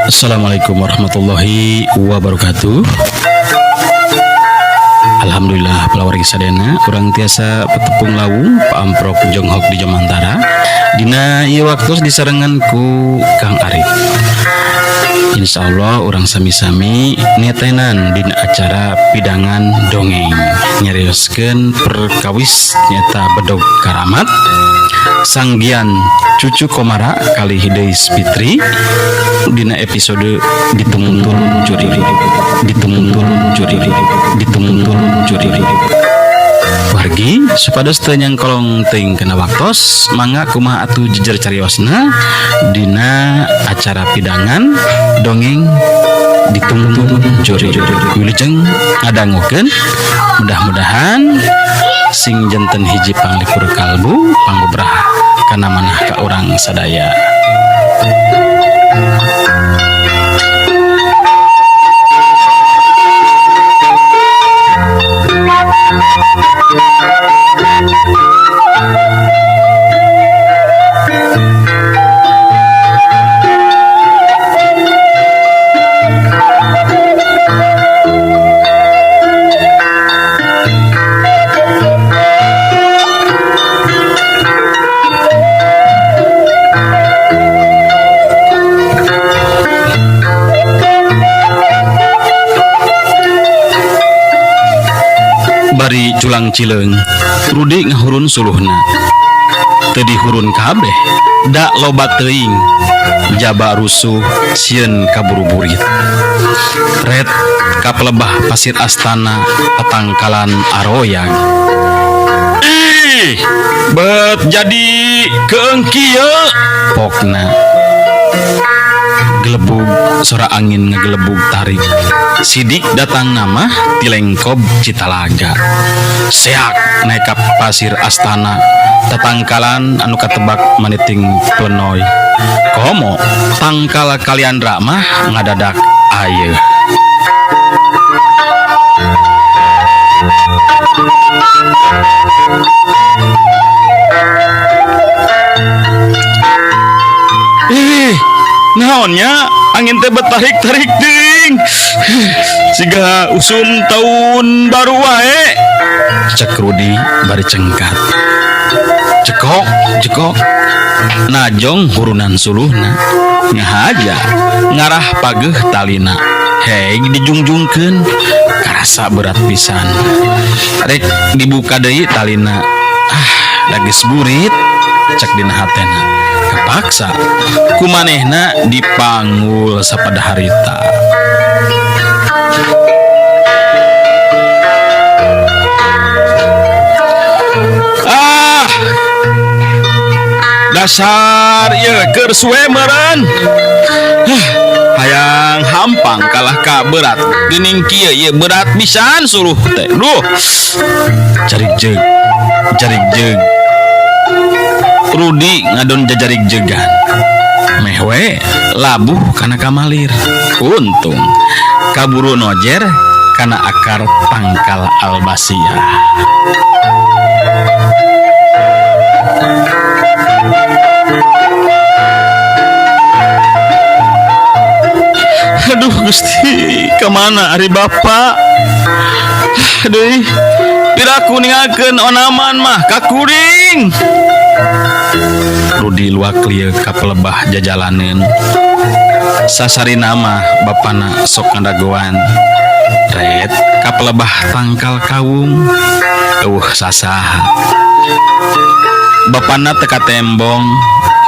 Assalamualaikum warahmatullahi wabarakatuh. Alhamdulillah palawargi sadayana urang tiasa petepung lawung paamprok jonghok di Jomantara dina ieu waktu disarengan ku Kang Arif. Insya Allah urang sami-sami netenan dina acara pidangan dongeng nyarioskeun perkawis nyata bedog karamat Sanggian Cucu Komara kali Deis Fitri dina episode dituntun curi dituntun curi dituntun curi. Wargi supados teu nyangkolong teuing kana waktos, mangga kumaha atuh jejer cariosna dina acara pidangan dongeng dituntun curi. Wilujeng ngadangukeun, mudah-mudahan sing janten hiji panglipur kalbu panggobrah kana manah ka urang sadaya. Bari culang cileung Rudi ngahurun suluhna teu dihurun kabeh da loba teuing jaba rusuh sieun kaburu-burit ret kapelebah pasir astana patangkalan aroyang. Ih, bet jadi keung kieu pokna. Gelebug sora angin ngegelebug tarik sidik datang nama tilengkob Citalaga seak naik ka pasir astana tatangkalan anu katebak maniting plenoy komo tangkal kaliandra mah ngadadak ayeuna. Ih, naonnya angin teh betarik-tarik ding siga usum tahun baru wae, cek Rudi bari cengkat. Cekok cekok najong hurunan suluhna ngahaja ngarah pageh talina heg dijungjungkeun karasa berat pisan rek dibuka deui talina, ah da geus burit cek dina hatena. Kapaksa kumanehna dipanggul sapada harita. Ah, dasar ieu keur suwe meureun. Hayang hampang kalah ka berat geuning kieu ieu berat pisan suluh teh. Duh, jarik jeug jarik jeug. Rudi ngadon jajarik jegan meh we labuh kana kamalir. Untung kaburu nojer kana akar tangkal albasia. Aduh Gusti, kemana ari bapak? Aduh, piraku ningalkeun onaman mah kakuring. Rudi luak lieu ka pelebah jajalaneun. Sasarina mah bapana sok ngadagoan. Ret ka pelebah tangkal kawung. Eueuh sasaha. Bapana teu katembong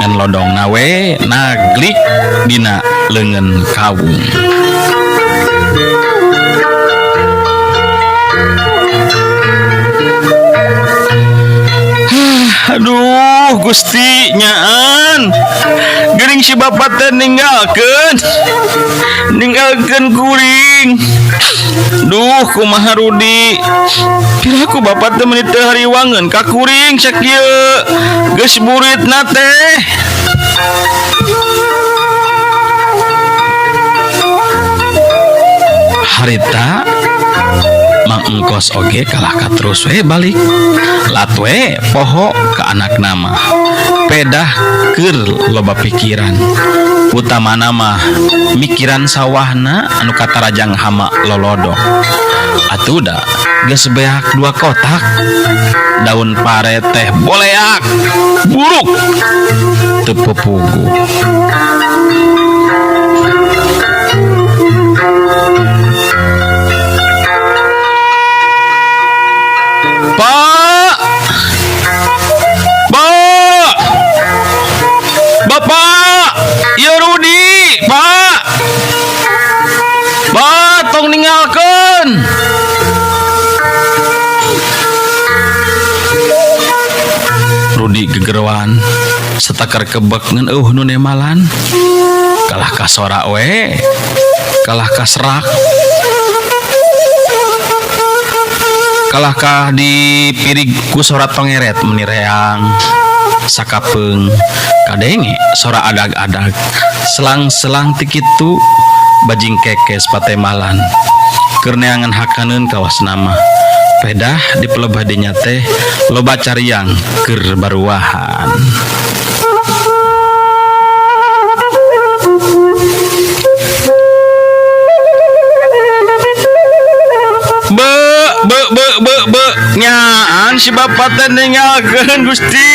ngan lodongna we naglik dina leungeun kawung. Aduh Gusti nyaan geuning si bapak teh ninggalkeun ninggalkeun kuring. Duh kumaha Rudi, piraku bapak teh meuni teu hariwangeun ka kuring sakieu geus buritna teh. Harita Mang Engkos oge kalah ka terus we balik lat we poho ka anak nama pedah keur loba pikiran utamana mah mikiran sawahna anu katarajang hama lolodok. Atuh da geus beak dua kotak daun pare teh boleak buruk teu pupugu. Pak, Pak, Bapak, ya Rudi, Pak, Pak, tong ninggalkeun. Rudi gegeroan, setakar kebek ngan eueuh nu nemalan. Kalah ka sora we, kalah ka serak. Kalahkah dipirig ku sora tongeret meni reang sakapeung kadenge sora adag-adag selang-selang ti kitu bajing kekes patemalan keur neangan hakaneun kawas nama pedah di pelebah dinya teh loba cariang keur baruahan. Be be be be be nyaan si bapak teh ninggalkeun Gusti.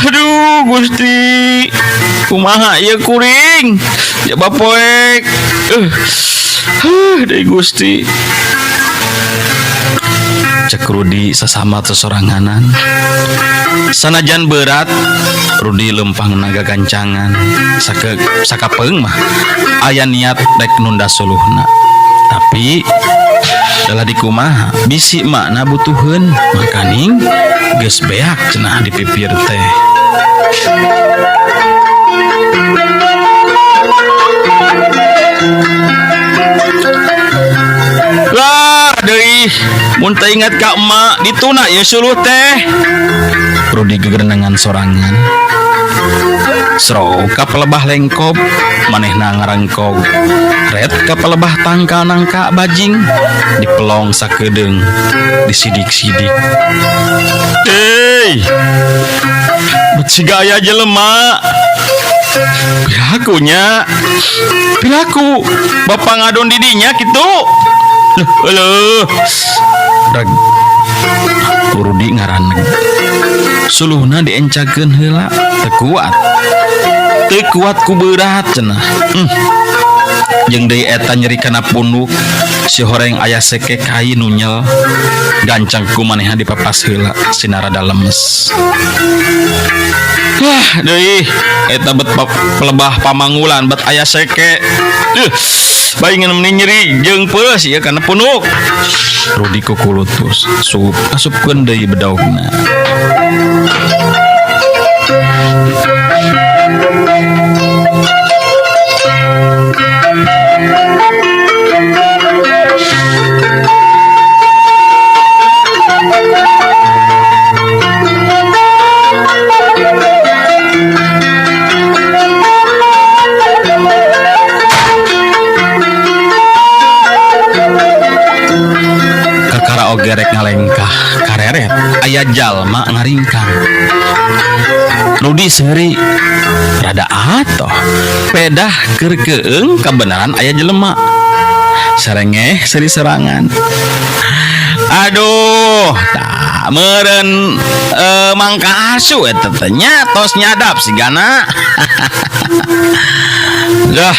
Aduh Gusti, kumaha ieu kuring? Ya bapoek. Deui Gusti. Cek Rudi sasama sesoranganan. Sanajan berat, Rudi lempang naga gancangan. Sakapeung mah aya niat rek nunda suluhna. Tapi dalah dikumaha bisi makna butuheun makaning geus beak cenah di pipir teh. Lah deui mun teu ingat ka emak dituna ye suluh teh. Rudi gegerenangan sorangan. Sro ka pelebah lengkob manehna ngarengkog. Ret ka pelebah tangkal nangka bajing dipelong sakedeung disidik-sidik. Hei, bet siga aya jelema. Pirakunya, piraku bapak ngadon didinya kitu. Loh, euleuh. Reg. Rudi ngaraneg. Suluhna diencakeun heula teu kuat. Teu kuat ku berat cenah. Jeung deui eta nyeri kana punduk si horeng aya seke kai nu nyel gancang ku manehna dipapas heula sinarada lemes. Wah, deui eta bet pelebah pamangulan bet aya seke. Baingan meni nyeri jeung peus ieu kana punduk. Rudi kukulutus sup asupkeun deui bedogna. Kakara oge rek ngalengkah kareret aya jalma ngaringkang. Rudi seuri rada atoh pedah keur keung kabenaran aya jelema. Sarengeh seuri serangan. Aduh, tah meureun mangka asu eta teh nya tos nyadap sigana. Dah.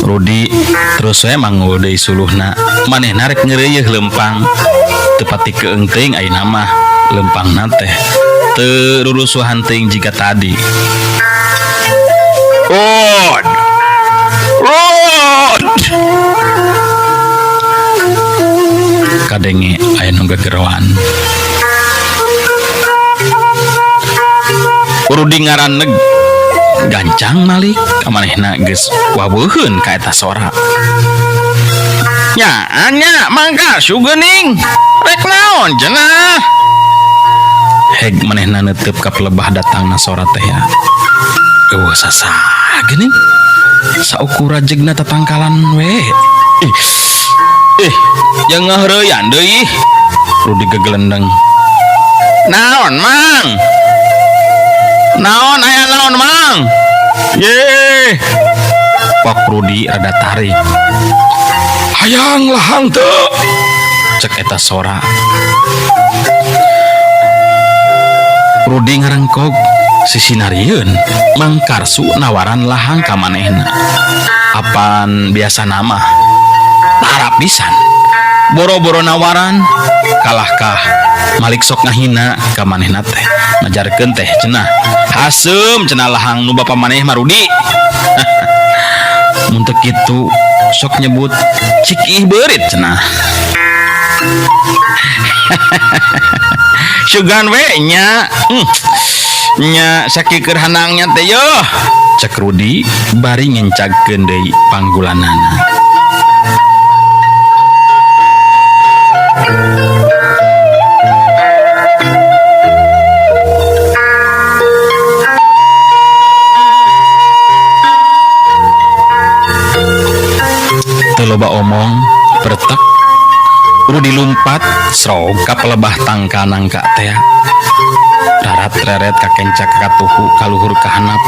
Rudi terus we mangul deui suluhna. Manehna rek ngeureuyeun lempang. Teu pati keung teuing ayeuna mah lempangna teh teu rurusuhan teuing jiga tadi. Rod. Rod. Kadenge aya nu gegeroan. Rudi ngaraneg gancang malik ka manehna geus waweuheun ka eta sora. Nya anya Mangkarsu geuning rek naon cenah. Heg manehna neuteup ka pelebah datangna sora teh ya. Eueuh sasaha geuning saukur rajegna tatangkalan we. Ih, ih, jeung ngaheureuyan deui. Rudi gegelendeng. Naon Mang? Naon aya naon Mang? Ye. Pok Rudi rada tarik. Hayang lahang teu. Cek eta sora. Rudi ngarengkog sisinarieun Mangkarsu nawaran lahang ka manehna. Apan biasa nama tara pisan. Boro-boro nawaran kalahkah Malik sok ngahina ka manehna teh. Ngajarkeun teh cenah. Haseum cenah lahang nu bapa maneh mah Rudi. Mun teu kitu sok nyebut cikih beurit cenah. Sugan we nya. Nya sakikeun hanangnya teh yeuh. Cek Rudi bari ngencagkeun deui panggulanana. Teu loba omong pretek Rudi lumpat srog ka pelebah tangka nangka teh. Rarat reret ka kenca ka katuhu kaluhur ka hanap.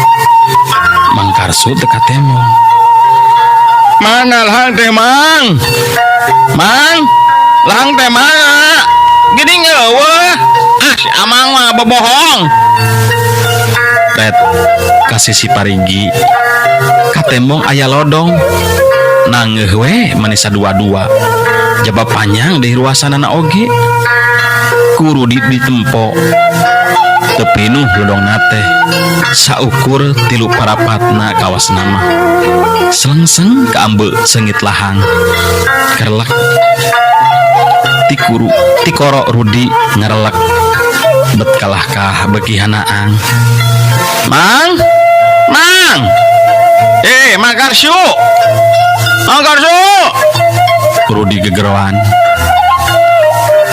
Mangkarsu teu katemong. Mana lahang teh Mang? Mang, lahang teh mana? Geuning eueuh. Ah, si Amang mah bobohong. Ret ka sisi parigi katemong aya lodong. Nangeuh we manisa dua-dua. Jaba panjang deui ruasanana oge. Ku Rudi ditempo. Teu pinuh lodongna teh. Saukur tilu parapatna kawasna mah. Selengseng kaambe seungit lahang. Kerlek tikuru tikoro Rudi ngarelek. Bet kalahkah beuki hanaang. Mang, Mang. Mangkarsu. Mangkarsu. Rudi gegeroan.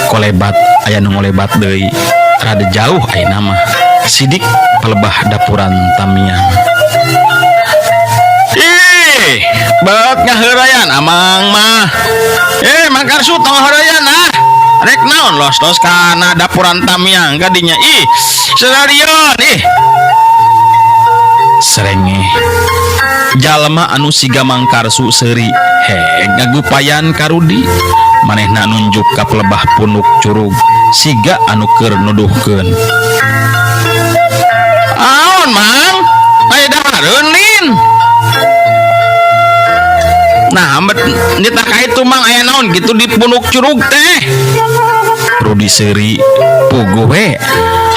Kolebat aya nu ngolebat deui. Rada jauh ayeuna mah. Sidik pelebah dapuran tamiang. Ih, bet ngaheureuyan amang mah. Mangkarsu tong ngaheureuyan ah. Rek naon los-los kana dapuran tamiang kadinya. Ih, sararion ih. Serengeh. Jalma anu siga Mangkarsu seuri heg ngagupayan ka Rudi. Manehna nunjuk ka pelebah punuk curug siga anu keur nuduhkeun. Aon Mang? Aya dahareun lin. Nah, bet nitah ka itu Mang aya naon kitu di punuk curug teh. Rudi seuri puguh we.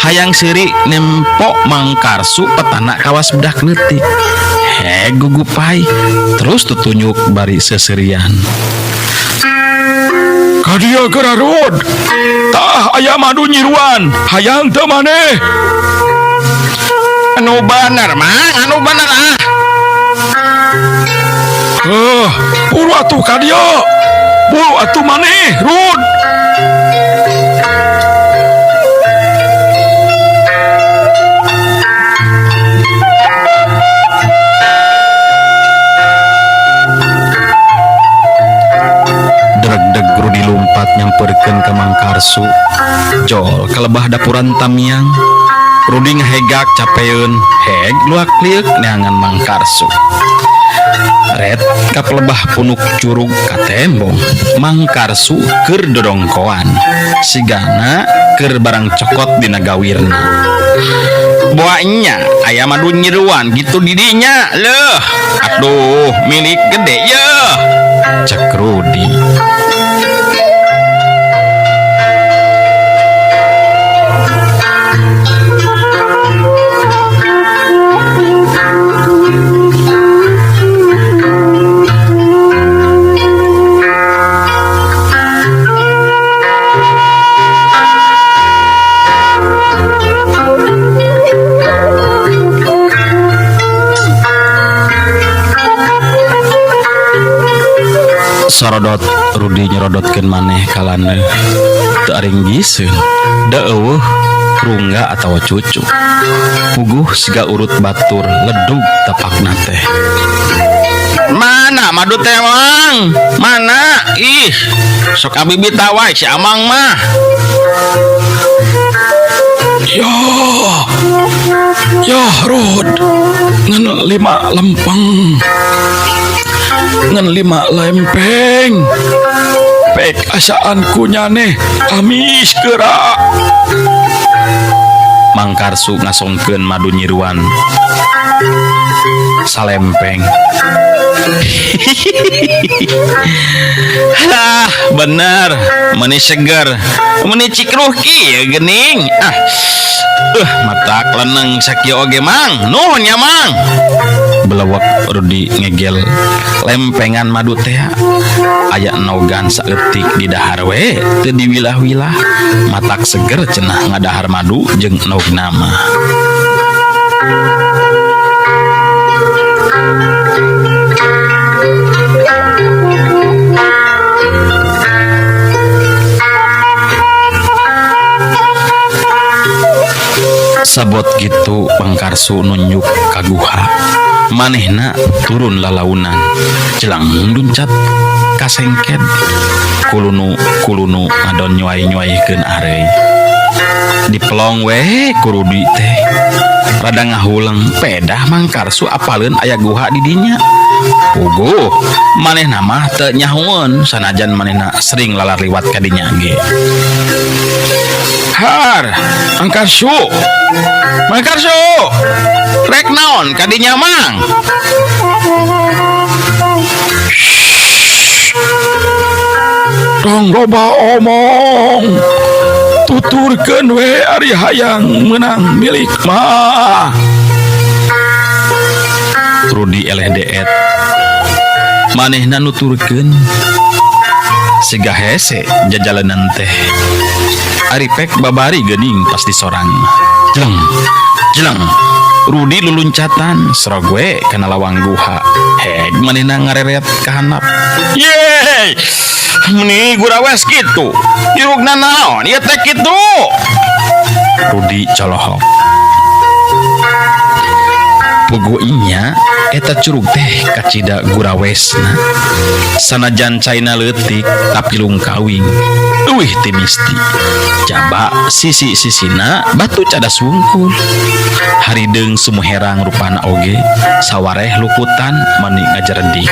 Hayang seuri nempo Mangkarsu petana kawas bedak leutik. Heg gugupai terus tutunyuk bari seserian. Kadia gerarod. Tah aya madu nyiruan, hayang teu maneh. Anu bener Mang, anu bener ah. Buru atuh kadia. Buru atuh maneh, Rud. Deg-deg Rudi lumpat nyamperkeun ka Mangkarsu. Jol kalebah dapuran tamiang. Rudi ngahegak capeun, heg luak lieuk neangan Mangkarsu. Ret ka pelebah punuk curug katembong. Mangkarsu keur dodongkoan. Sigana keur barang cokot dina gawirna. Boanya aya madu nyiruan gitu didinya leuh. Aduh, milik gede yeuh. Cek Rudi. Sorodot Rudi nyerodotkeun maneh ka laneuh teu aring giseun da eueuh rungga atawa cucuk. Puguh siga urut batur ledug tapakna teh. Mana madu teh Mang? Mana? Ih, sok abibita wae si Amang mah. Ya, ya Rud, ngan 5 lempeng, ngan 5 lempeng. Pek asaan kunyane amis gerak. Mangkarsu ngasongkeun madu nyiruan salempeng. Hah, bener, meni seger, meni cikruh kieu geuning. Ah, matak leneng sakieu oge Mang. Nuhun nya Mang. Belewek Rudi ngegel lempengan madu teh aya nogan saeutik di dahar we teu diwilah-wilah matak seger cenah ngadahar madu jeung nog nama. Sabot gitu Pangkarsu nunjuk ka guha. Manehna turun lalaunan jelang luncat kasengket kulunu kulunu ngadon nyuai-nyuaikeun areuy. Dipelong we ku Rudi teh rada ngahuleng pedah Mangkarsu apaleun aya guha di dinya. Puguh manehna mah teu nyahoeun sanajan manehna sering lalar liwat ka dinya ge. Har, Mangkarsu. Mangkarsu. Rek naon ka dinya Mang? Tong loba omong. Tuturkeun we ari hayang meunang milik mah. Rudi eleh deet. Manehna nuturkeun siga hese jajalanan teh. Ari pek babari geuning pas disorang. Jeleng, jeleng. Rudi luluncatan serog we kana lawang guha. Heg manehna ngareret ka handap. Yeay! Meni gurawes kitu. Irugna naon ieu teh kitu? Rudi colohok. Puguh inya eta curug teh kacida gurawesna. Sanajan caina leutik tapi lungkawing. Euih ti misti. Jaba sisi-sisina batu cadas wungkul. Harideung sumuherang rupana oge sawareh lukutan mani ngajeredik.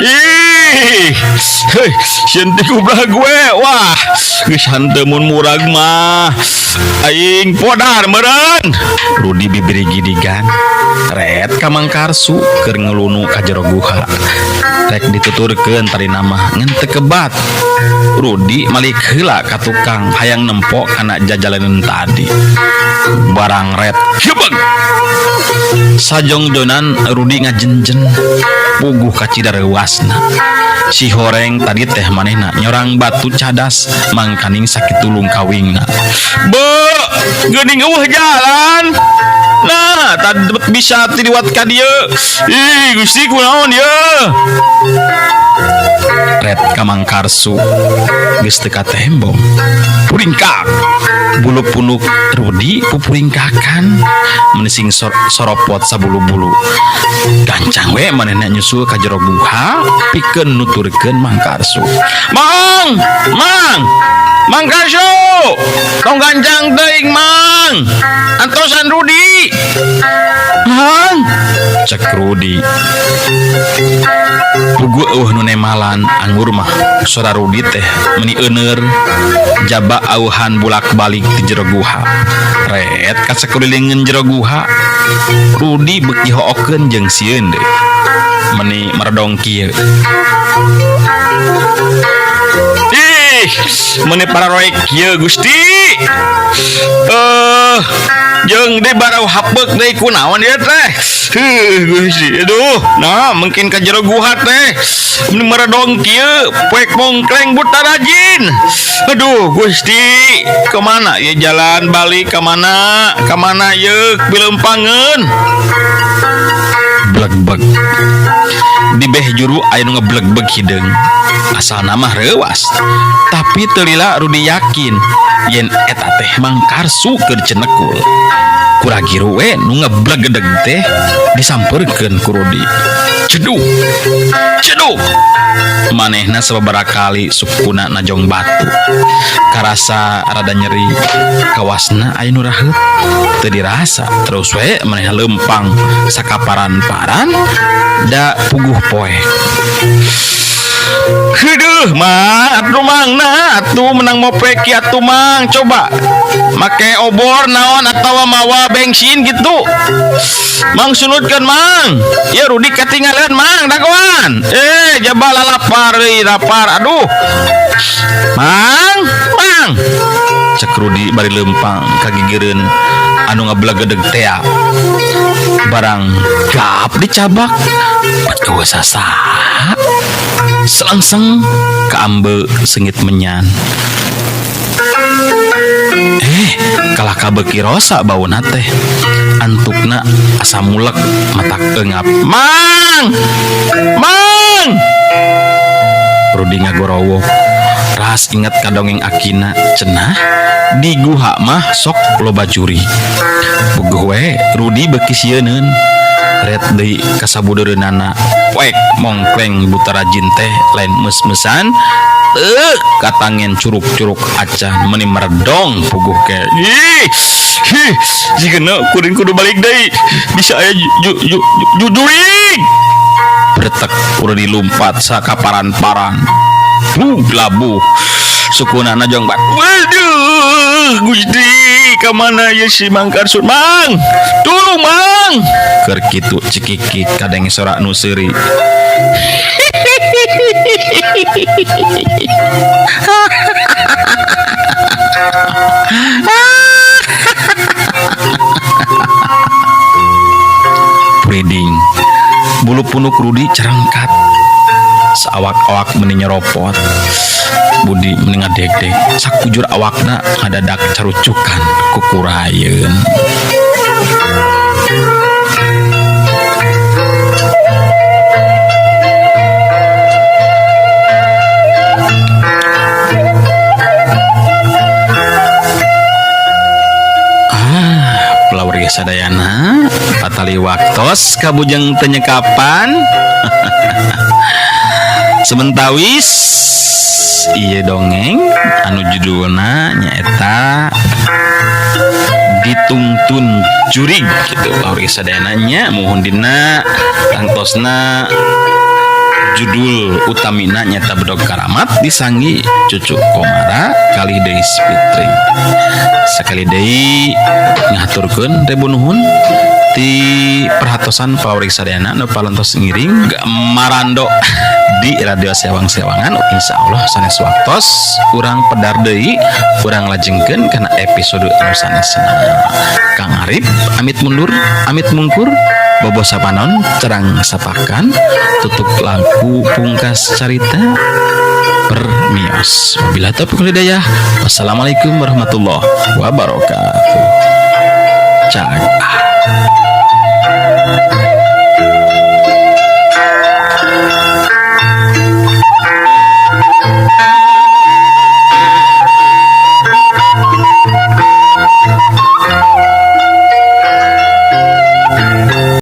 Ih, hei, sieun ti kublah gue. Wah, geus hanteu mun murag mah. Aing podar meureun. Rudi bibiri gidigan. Ret ka Mangkarsu keur ngelunu ka jero guha. Rek dituturkeun tadi nama ngan teu kebat. Rudi malik heula ka tukang hayang nempo kana jajalanan tadi. Barang ret gebeg. Sajongjonan Rudi ngajenjen puguh kacida reuasna. Si horeng tadi teh manehna nyorang batu cadas mangkaning sakitu lungkawingna. Be, geuning eueuh jalan. Nah, tadi bisa tiliwat ka dieu. Ih, Gusti kunaon ieu? Ret ka Mangkarsu geus teu katembong. Puringkak. Bulu punuk Rudi pupuringkakan menising soropot sabulu-bulu. Gancang we manehna nyusul ka jero guha pikeun nuturkeun Mangkarsu. Mang, Mang, Mangkarsu, tong gancang teuing Mang. Antosan Rudi. Mang, cek Rudi. Puguh eueuh nu nemalan anggur mah sora Rudi teh meni euneur jaba auhan bulak-balik di jero guha. Ret ka sakulilingan jero guha. Rudi beuki hookeun jeung sieun deui. Meni meredong kieu. Ih, Ih, meuni pararoek kieu Gusti. Eh, jeung di barau hapeuk deui kunaon ieu teh. Heuh, Gusti. Aduh, nah mungkin ka jero guha teh. Meuni meredong kieu, poek mongkleng buta rajin. Aduh, Gusti, kemana ya jalan balik kemana? Kemana ye pilempangeun? Blegbeg. Di beh juru aya nu ngeblegbeg hideung. Asalna mah reuwas. Tapi teu lila Rudi yakin yen eta teh Mang Karsu keur cenekul. Kuragiru we nu ngeblegedeg teh disampeurkeun ku Rudi. Ceduk. Ceduk. Manehna sababaraha kali sukuna najong batu. Karasa rada nyeri, kawasna aya nu raheut. Teu dirasa terus we manehna leumpang sakaparan-paran da puguh poek. Heuduh, Mang, atuh Mang, nah atuh menang mopek kieu atuh Mang, coba make obor naon atawa mawa bensin gitu. Mang sunutkeun Mang. Ieu Rudi katinggalan Mang dagoan. Eh, jaba lalapar euy, lapar. Aduh. Mang, Mang. Cek Rudi bari leumpang kagigireun anu ngabelagedeg tea. Barang gap dicabak, bat eueuh sasaha. Selangseng kaambe seungit menyan. Eh, kalah kabeuki rosa bauna teh. Antukna asa mulek matak eungap. Mang! Mang! Rudi ngagorowok. Ras inget ka dongeng akina cenah di guha mah sok loba jurig. Puguh we Rudi beuki sieuneun. Ret deui kasabudeureunana poek mongkleng buta rajin teh lain meus-meusan teu katangen curug-curug acan meuni meredong puguh ke. Ih, hih, jigana kuring kudu balik deui bisa aya jujurig. Bretek Rudi lumpat sakaparan-paran. Bug labuh sukuna najong bat. Waduh, Gusti, kamana ye si Mang Karsun Mang? Tulung Mang. Keur kitu cikikik kadenge sora nu seuri. Puriding. Bulu punuk Rudi cerengkat. Saawak-awak meni nyeropot. Budi meni ngadegdeg. Sakujur awakna ngadadak carucukan kukurayeun. Ah, palawargi sadayana patali waktos kabujeng teu nyekapan. Sementawis ieu dongeng anu judulna nyaeta Ditungtun Jurig gitu. Palawargi sadayana nya muhun dina tangtosna judul utamina nyaeta Bedog Karamat disanggi Cucu Komara kalih Deis Fitri. Sakali deui ngahaturkeun ribu nuhun ti perhatosan palawargi sadayana nu palantos ngiring marando di radio sewang-sewangan. Insya Allah sanes waktos urang pedar deui, urang lajengkeun kana episode anu sanesna. Kang Arif amit mundur, amit mungkur, bobo sapanon terang sapakan, tutup laku pungkas carita permios. Wabillahi taufiq wal hidayah. Wassalamualaikum warahmatullahi wabarakatuh. Cag.